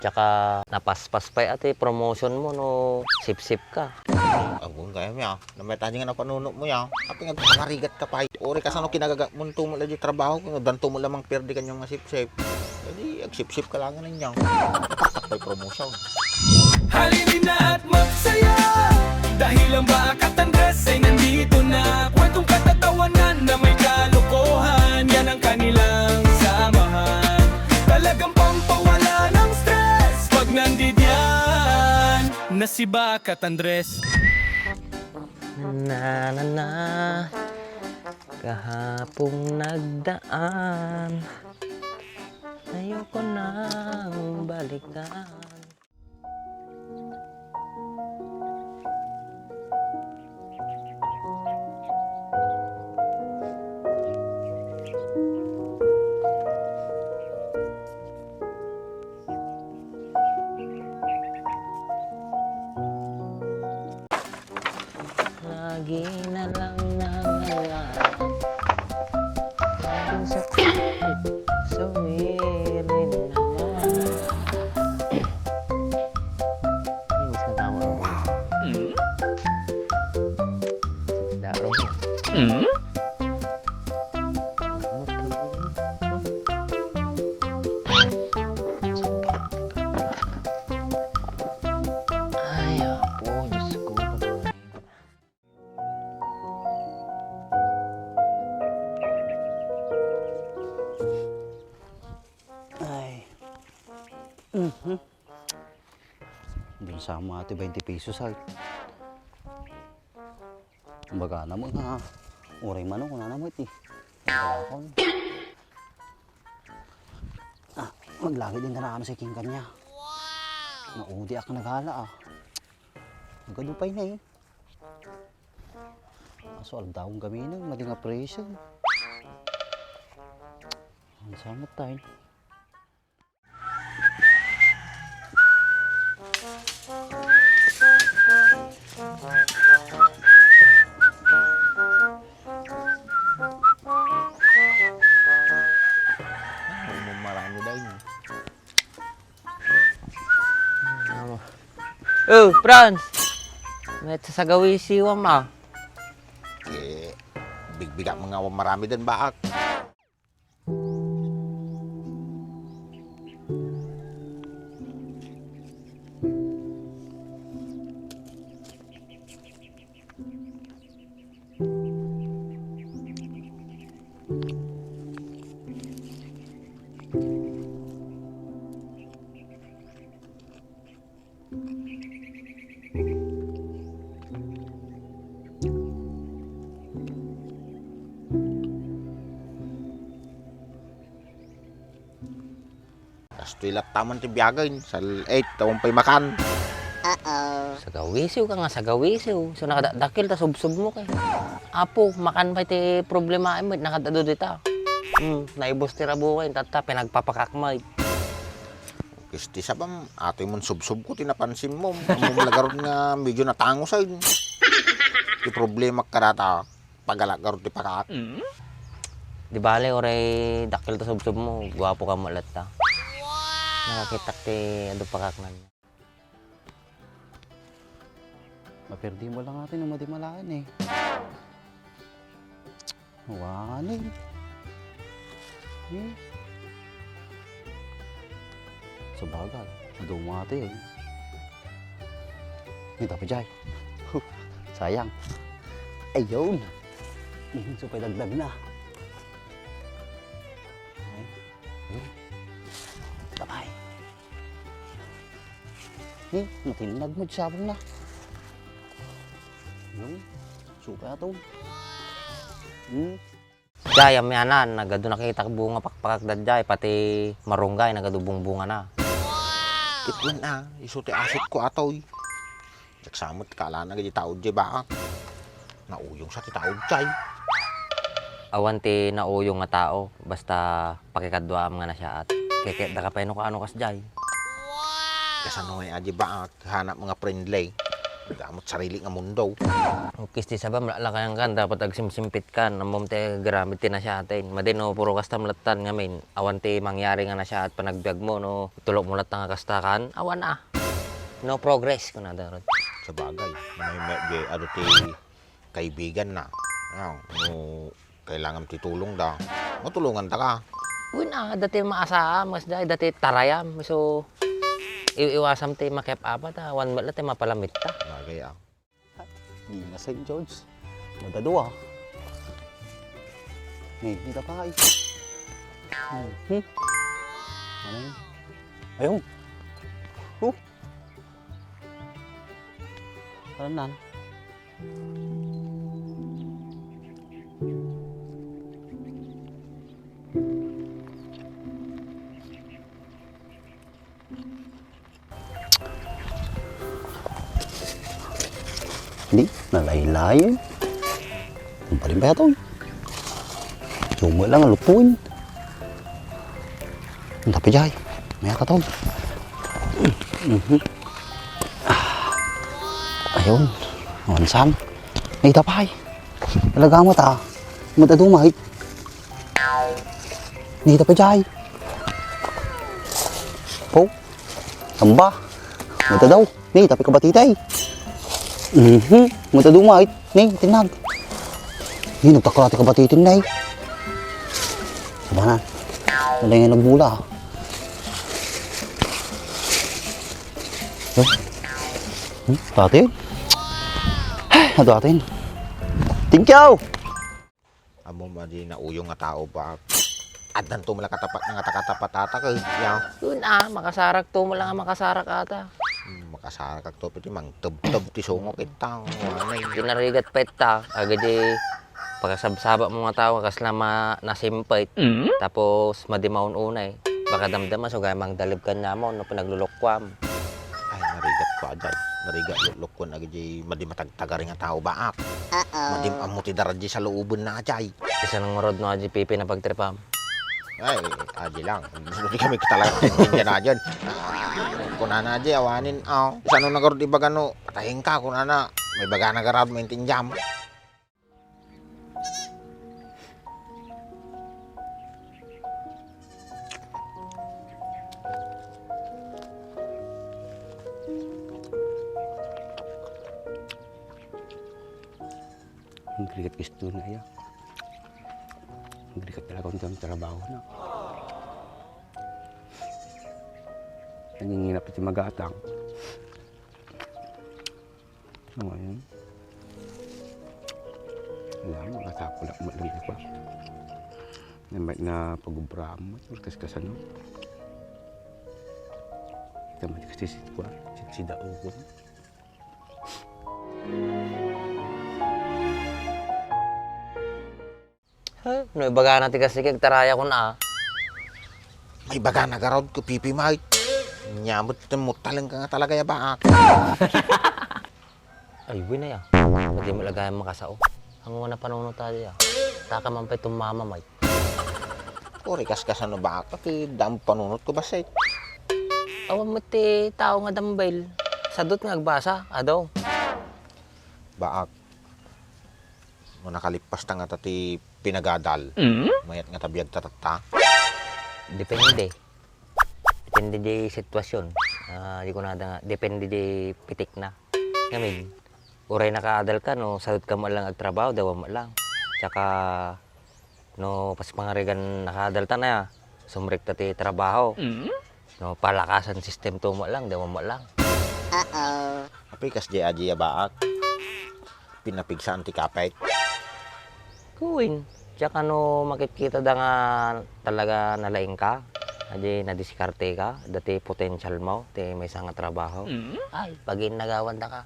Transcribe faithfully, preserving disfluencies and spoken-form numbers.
Tsaka napaspas pay a ti promotion mo no sipsip ka. Agun kaya mi, ah. Namay tayo nga napanunot mo, ya. Apay nga agparigat ka pay. Uri kasano kinagagamon to mo la di trabaho, kung danto mo lamang perdi kanyang nga sipsip. Edi agsipsip ka lang nga niya. Taktak pay promotion. Halina't magsaya, dahil ang Bakat Andres ay nandito na. Kwentong katatawanan na may kalokohan, yan ang kanilang samahan. Talagang pampawala ng stress pag nandidiyan na si Bakat Andres. Na, na, na. Kahapong nagdaan, ayoko nang balikan. Lagi na lang nangangarap. Sa, sa wiling naman. Iwas na tama. Hmm? Daro. Hmm? Ay, apo, Diyos ko. Ay. Mhm. Doon sa mga ati, twenty pesos, ay. Kumbaga naman nga, uray mano, kuna naman iti. Ah, maglagi din na sa king kanya. Naudi ak nagala, ah. Nagadu pay na, eh. Aso, aldaw gamin, madi nga presyo. Ang samot tayo. Ay, marami daw yun. Oh, Franz! May sasagawisiwam, ah. Eh, bigbiga mo nga awan marami din, baak. Kastoy latta man ti biagen, sal-, eh, tawen pay makan. Uh-oh. Sagawisiw ka nga, sagawisiw. So, nakadakdakkel ta subsob mo kay. Apo, makan pay ti problemaem, nakadado dita. Hmm, naibus ti rabukay, tatta, pinagpapakakmay. Kisti sabam, atoy mon subsob ko, ti napansin mo. Ammom la garud nga medyo natangos ay. Ti problema kadata, pagala garud ti pakak. Di bale, uray dakkel ta subsob mo, guapo ka mo latta. Nakakitak ti adu pakaknan. Maperdi mo lang ati no madi malaen eh. Wani. Eh. Sabagay, adu mo ati eh. Ita pa jay. Huh, sayang. Ayun. Ihin so pay dagdag na. Ay. Ayun. Bye-bye. Eh, matinnag mo, sabong na. Yung, suka to. Hmm. Jay, amianan, nagadu nakitak bunga pakpakak da, jay, pati marunggay, nagadu bungbunga na. Kitwen a, isu ti asut ko atoy. Diak sa met kalana, gidi tao, jay, baak. Nauyong sa ti tao, jay. Awan ti nauyong nga tao, basta pakikadduaam nga nasiaat. Keketda ka pay no kaano kasjay. Kasano nga adi baak, hanap nga friendly. Damot sarili nga mundo. Kis ti saba, malakayan kan, dapat agsimsimpit kan. Ammom ti garamid ti nasiaten. Madi no, puro kasta malattan ngamin. Awan ti mangyari nga nasiat panagbiag mo, no? Tulok mo latta nga kasta kan. Awan a. No progress, kunada ron. Sabagay, may, may, di, ano ti kaibigan na. Ano, no, kailangan ti tulong da. Matulungan ta ka. Wen a, dati maasaam, kas dati, dati tarayam. So, iw-iwasam ti makiap-apat, a. Awan met la ti mapalamitta. Bagay, a. Di na, Saint George. Madadua. Ni, ni tapay. Hmm. Ano yun? Ayun. Oh. Ano nan? Di, nalaylay. Ang paling ba ito? Yung mo lang, lupuin. Ang tapay jay. May ata to. Mhm. Ah. Ayun. Awan sam. May tapay. Talaga mo ta. Matadumay. Ni tapay jay. Po. Tamba. Mata daw. Ni tapay kabatitay. Mhm. Matadumay. Ni tinag. Ni nagtakla ti kabatitin na eh. Sabanan. Wala nga nagmula. Eh? Hmm? Tatin? Ay, ato atin. Thank you! Amo madi nauyong nga tao ba? Addan to mala katapat nga takatapat ata kay ya. Yun ah, makasarak to mala nga makasarak ata. Hmm, makasarak to piti mangtebteb ti sungok itta. Wanay. Pinarigat pa itta, agadi pakasabsaba mo nga tao kasla ma-, nasimpit. Mm? Tapos madi maun-unay. Baka damdama so gaya mangdalib ka niya mo no pinaglulukwam. Ay, narigat ko ajay. Narigat luklukwan agadi madi matag- tagaring a tao baak. Uh-oh. Madim-ammo ti daradiay sa looben na ajay. Isa nang marod no ajay pipi na pagtripam. Ay, adi lang. Gusto di kami talaga tintindihan ajay. Ah, kunana ajay, awanin, aw. Isa no nagarod ibaga no, patayin ka, kunana. May baga nagarod, maintindihan. Ang krigat gusto na iya. Ang krigat talaga ang trabaho na. Nanginginap iti magatang. So, ngayon, wala, makasapulak mo lang di ba? Namay na pag-ubra mo, kas kasano? Ita man kasi si Kwa, si, si Daogon. He, no ibagana ti kasiki, agtaraya kun a. Maibagana garud ko, Pipi, may. Nyamot mo taleng ka nga talaga ya baak. Ay, wen aya. Pwede mo lagayan makasao. Ang mga panunot tayo ya. Taka man pa'y tumama, may. Kuri kas kasano baak, pati dam panunot ko basit. Awan mo ti tao nga dambel. Sadot nga agbasa, adaw. Baak. No nakalippas ta ngata ti pinagadal, mm? Mayat ngata biag ta tatta? Depende. Depende di sitwasyon. Ah, di ko nada nga, depende di pitik na. Ngamin, uray nakaadal ka, no, sadot ka mo lang agtrabaho, dawa mo lang. Tsaka, no, pas pangarigan nakaadal ta na, sumrek ta ti trabaho. Mm? No, palakasan system to mo lang, dawa mo lang. Uh-oh. Apay kas di aji ya baak. Pinapigsaan ti kapet. Kuin, tsaka no makitkita da nga talaga nalaing ka, adi nadiskarte ka, dati potential mo, ti maysa nga trabaho. Mm. Ay, pagin nagawan da ka.